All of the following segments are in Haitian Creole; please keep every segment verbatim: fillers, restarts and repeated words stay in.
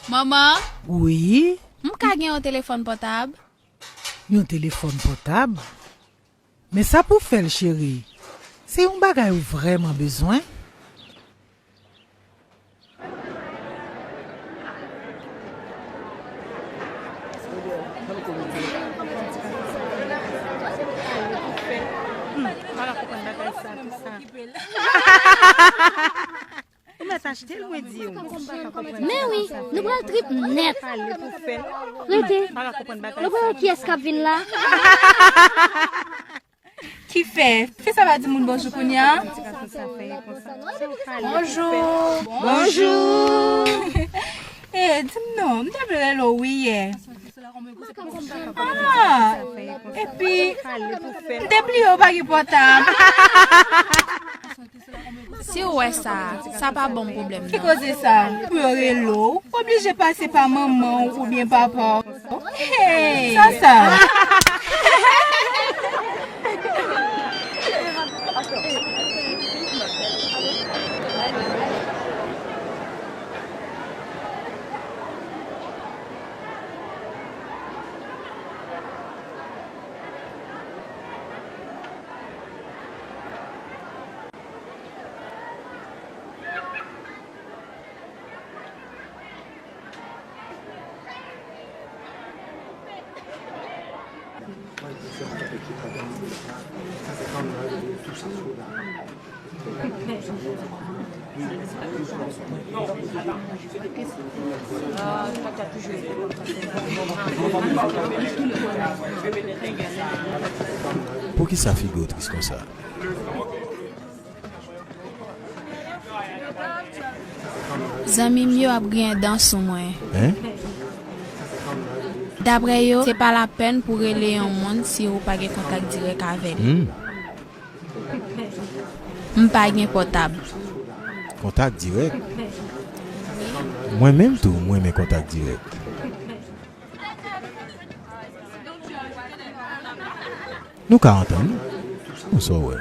Manman, wi? M ka gen yon telefòn pòtab? Yon telefòn pòtab? Men sa pou fè l, cheri. Se yon bagay ou vrèman bezwen? Ou mèt achte l, mwen di w. Men wi, nou pral trip nèt. Rete. Nou pral wè kiyès k ap vin la. Kifè, fè sa pa di moun bonjou kounye a? Bonjou. Bonjou. Eh, di m non, m te vle rele w wi yè. Ah, epi, m te bliye w pa gen pòtab. Si w wè sa, sa pa ban m pwoblèm, non. Ki koze sa? Pou yo rele w, w oblije pase pa manman w oubyen papa w. Hey! Sa sa? Poukisa figi w tris konsa? Zanmi m yo ap griyen dan sou mwen. Hein? Daprè yo, se pa lapèn pou rele yon moun si ou pa gen kontak dirèk avè l. Hmm. M pa gen pòtab. Kontak dirèk? Mwen menm tou, m renmen kontak dirèk. Nou ka antann wi. Bon, sa w wè?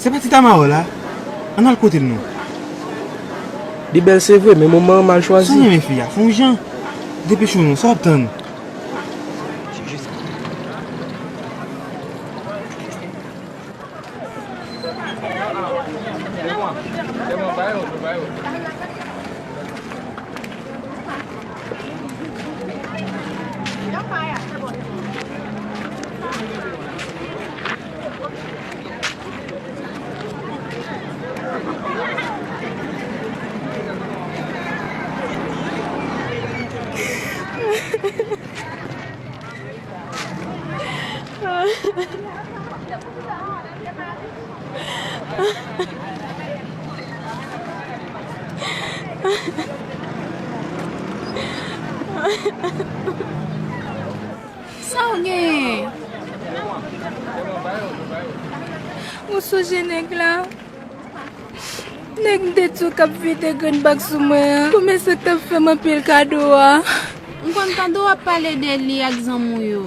Se pa ti Tamara w la? Ann al kote l non. Li bèl se vre, men moman an mal chwazi. Si w renmen fi a, fè yon jan. Depeche w non, sa w ap tann? Sa w genyen? Ou sonje nèg la? Nèg m te di w k ap vide grenn bak sou mwen an, kòmèsan k t ap fè m anpil kado a. M konn tande w ap pale de li ak zanmi w yo.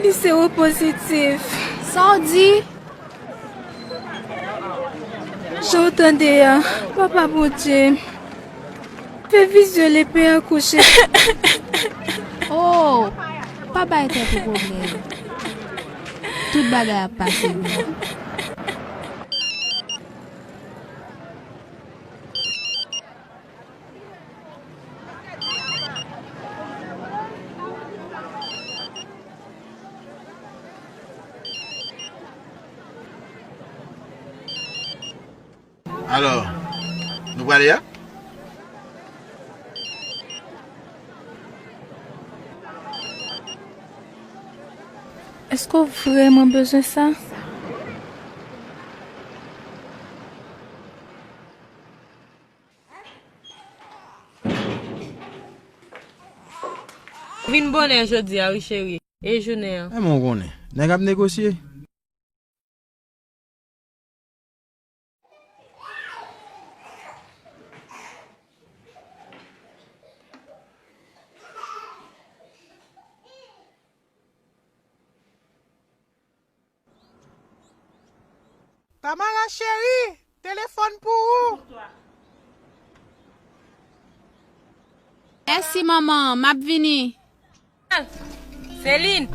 Li sewopozitif. Sa w di? Jan w tande a, Papa Bondye. Fè vizyon lepe a kouche. Oh, pa bay tèt ou pwoblèm. Tout bagay ap pase byen. Alò, nou prale a? Èske w vrèman bezwen sa? Vin bonè jodi a wi, cheri. E jounen an? Èmen w konnen, nèg ap negosye. Tamara cheri, telefòn pou ou. Mèsi manman, m ap vini. Celine,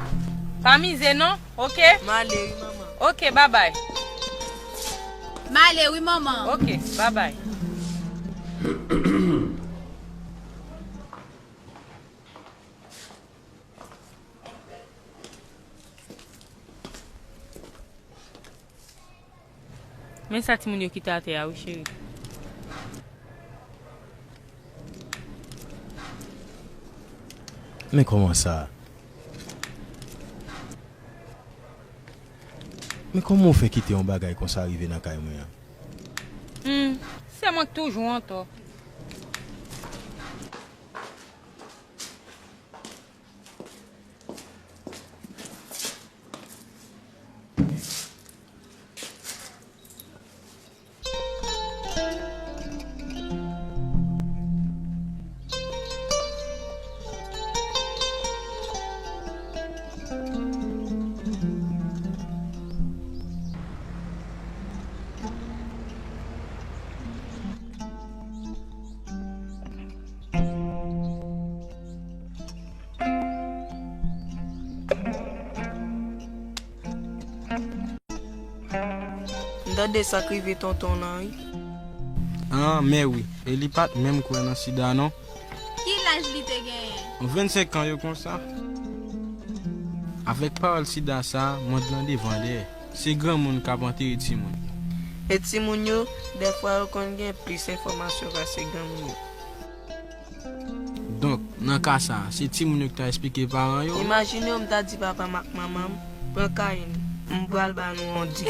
pa mize non, oke? M ale wi manman. Oke, babay. M ale wi manman. Oke, babay. Men sa timoun yo kite atè a wi cheri. Men kòman sa? Men kòman w fè kite yon bagay konsa rive nan kay mwen an? Hmm, se mwen k toujou antò. M tande sa k rive tonton w lan wi. An, mè wi. E li pa t menm kwè nan sida non. Ki laj li te genyen? Vennsenk an yo konsa. Avèk pawòl sida sa, mond lan devan dèyè. Se granmoun k ap antere timoun. E timoun yo, dèfwa yo konn gen plis enfòmasyon pase granmoun yo. Donk, nan ka sa, se timoun yo ki ta esplike paran yo? Imajine w m ta di papa m ak manman m, pran kaye n, m pral ba nou yon di.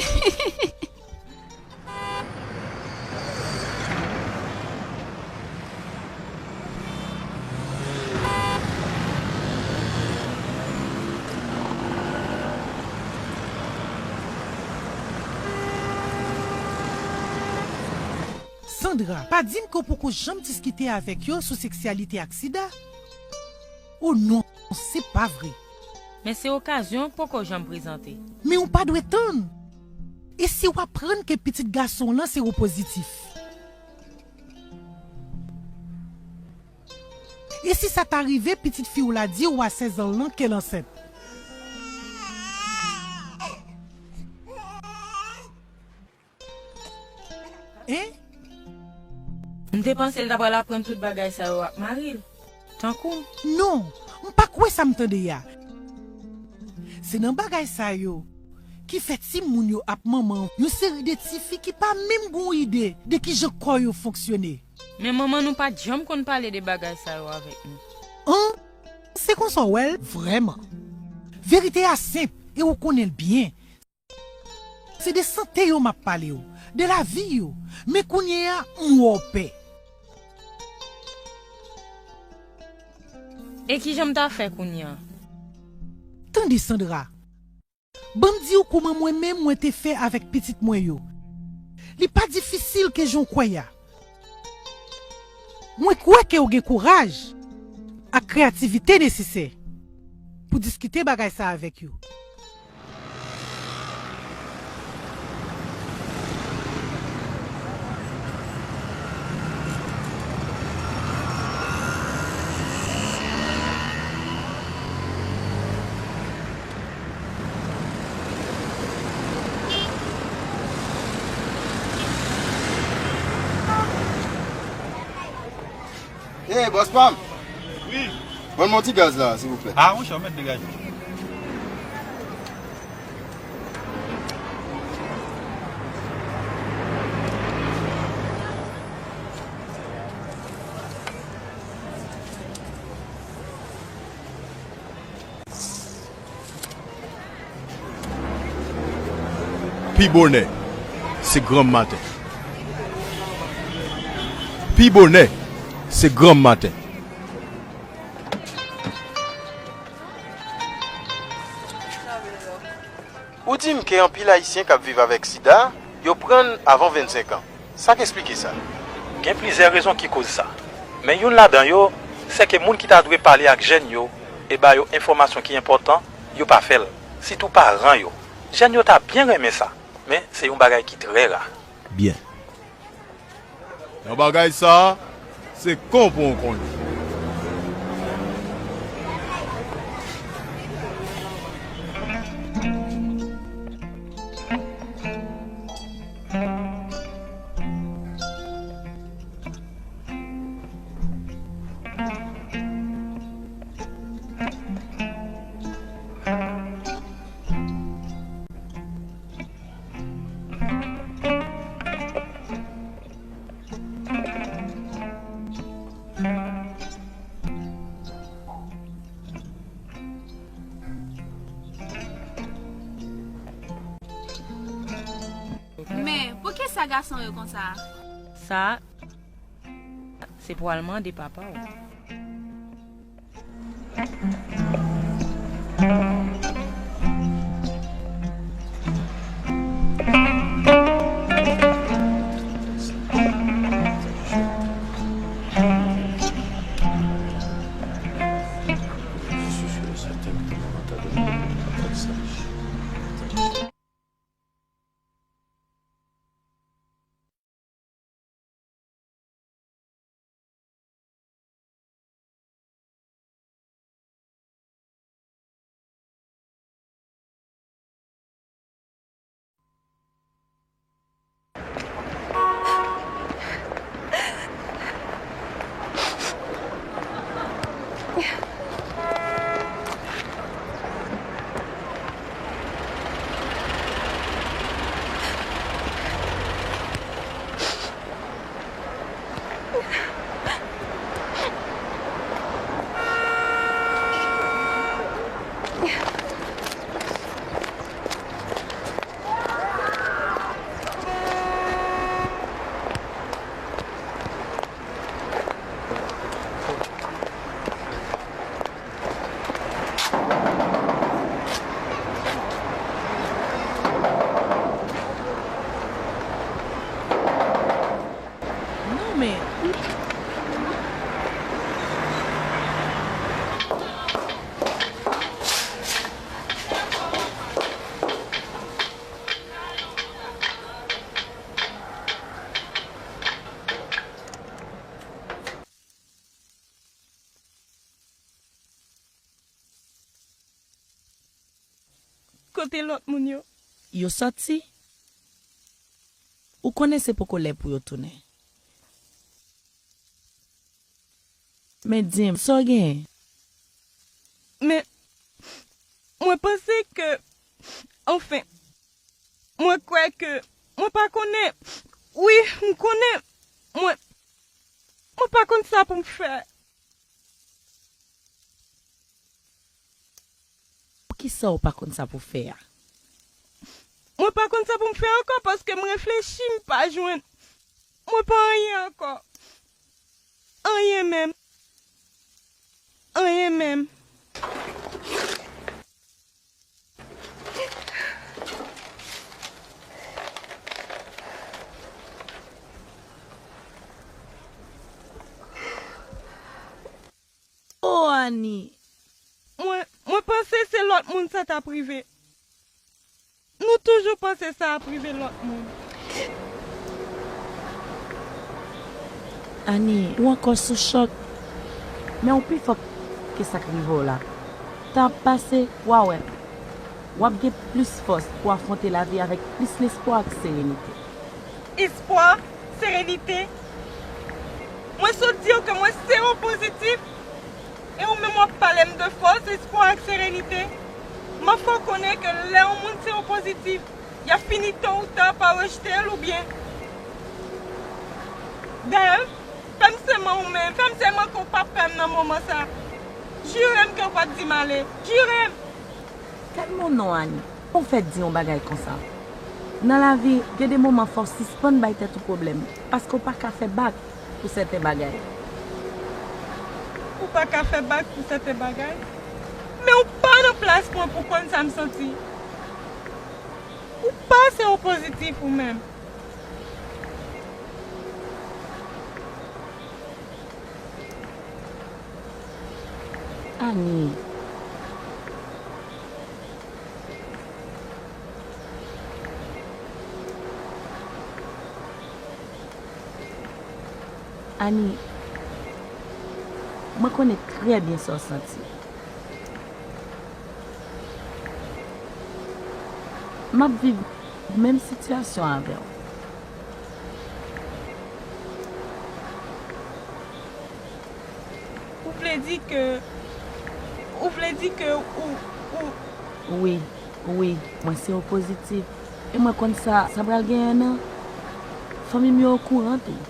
Sandra, pa di m ke w poko janm diskite avèk yo sou seksyalite ak sida? O non, se pa vre. Men se okazyon poko janm prezante. Men ou pa dwe tann. E si w aprann ke pitit gason w lan sewopozitif? E si sa ta rive, pitit fi w la di w a sèz an l lan ke l ansent? Hein? M te panse l ta pral aprann tout bagay sa yo ak mari l. Tankou m. Non, m pa kwè sa m tande a. Se nan bagay sa yo ki fè timoun yo ap manman yon seri de tifi ki pa menm gon ide de kijan kò yo fonksyone. Men manman nou pa t janm konn pale de bagay sa yo avèk nou. An, se konsa w wè l vrèman. Verite a senp e ou konnen l byen. Se de sante yo m ap pale w, de lavi yo. Men kounye a, m wè w pè. E kijan m ta fè kounye a? Tande, Sandra. Ban m di w kouman mwen menm mwen te fè avèk pitit mwen yo. Li pa difisil ke jan w kwè a. Mwen kwè ke w gen kouraj ak kreyativite nesesè pou diskite bagay sa avèk yo. Hey, bòs pa m! Wi. Ban m yon ti gaz la, silvouplè. Ah, monchè, ou mèt degaje. Pi bonè, se granm maten. Pi bonè, se granm maten. Ou di m ke anpil Ayisyen k ap viv avèk sida, yo pran l avan vennsenk an. Sa k esplike sa? Gen plizyè rezon ki koz sa. Men youn ladan yo, sèke moun ki ta dwe pale ak jèn yo e ba yo enfòmasyon ki enpòtan, yo pa fè l, sitou paran yo. Jèn yo ta byen renmen sa. Men, se yon bagay ki trè ra. Byen. Nan bagay sa a, se konprann w konnen. Men, poukisa gason yo konsa? Sa, se pou w al mande papa w. Non, men. Kote lòt moun yo? Yo sòti. Ou konnen se poko lè pou yo tounen. Men di m, sa w genyen? Men, mwen panse ke, anfen, mwen kwè ke, mwen pa konnen, wi, m konnen, mwen, mwen pa konn sa pou m fè. Poukisa w pa konn sa pou fè a? Mwen pa konn sa pou m fè ankò, paske m reflechi, m pa jwenn. Mwen pa anyen ankò. Anyen menm. Anyen menm. O, Ani! Mwen, mwen panse se lòt moun sa t ap rive. Nou toujou panse sa ap rive lòt moun. Ani, ou ankò sou chòk. Men ou pi fò ke sa k rive w la. Tan ap pase, w a wè. W ap gen plis fòs pou afwonte lavi avèk plis lespwa ak serenite. Espwa, serenite. Mwen sot di w ke mwen sewopozitif, e ou menm w ap pale m de fòs, espwa ak serenite. M ap fè w konnen ke lè yon moun sewopozitif, y ap fini to ou ta pa rejte l oubyen. Dayè, fè m sèman ou menm, fè m sèman ke w p ap pè m nan moman sa. Jire m ke w p ap di m ale. Jire m! Kalme w non, Ani. Ou fèk di yon bagay konsa. Nan lavi, gen de moman fò w sispann bay tèt ou pwoblèm, paske w pa ka fè bak pou sèten bagay. Ou pa ka fè bak pou sèten bagay? Men ou pa nan plas mwen pou konn sa m santi. Ou pa sewopozitif ou menm. Ani. Ani, mwen konnen trè byen sa w santi. M ap viv menm sitiyasyon avè w. Ou vle di ke, ou vle di ke ou, ou... Wi, wi, mwen sewopozitif. E mwen konn sa, sa pral genyen nan. Fanmi m yo okouran tou.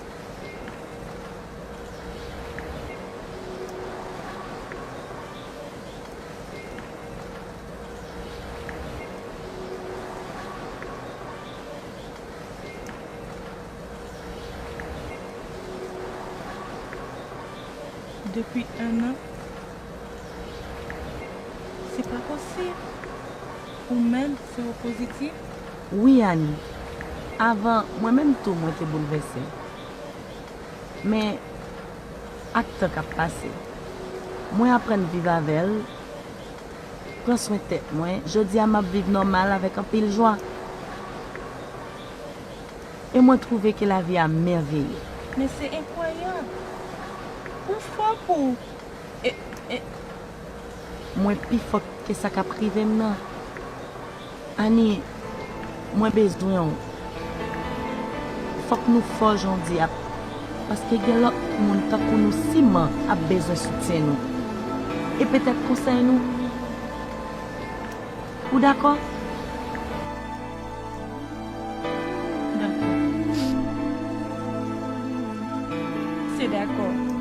Depi enn an? Se pa posib. Ou menm, sewopozitif? Wi, Ani. Avan, mwen menm tou, mwen te boulvèse. Men, ak tan k ap pase, mwen aprann viv avè l, pran swen tèt mwen. Jodi a, m ap viv nòmal avèk anpil jwa. E mwen twouve ke lavi a mèveye. Men se enkwayab. Ou fò pou... E, e, mwen pi fò ke sa k ap rive m nan. Ani, mwen bezwen w. Fòk nou fò jan w di a, paske gen lòt moun tankou nou siman ap bezwen soutyen nou. E petèt konsèy nou. Ou dakò? Dakò. Se dakò.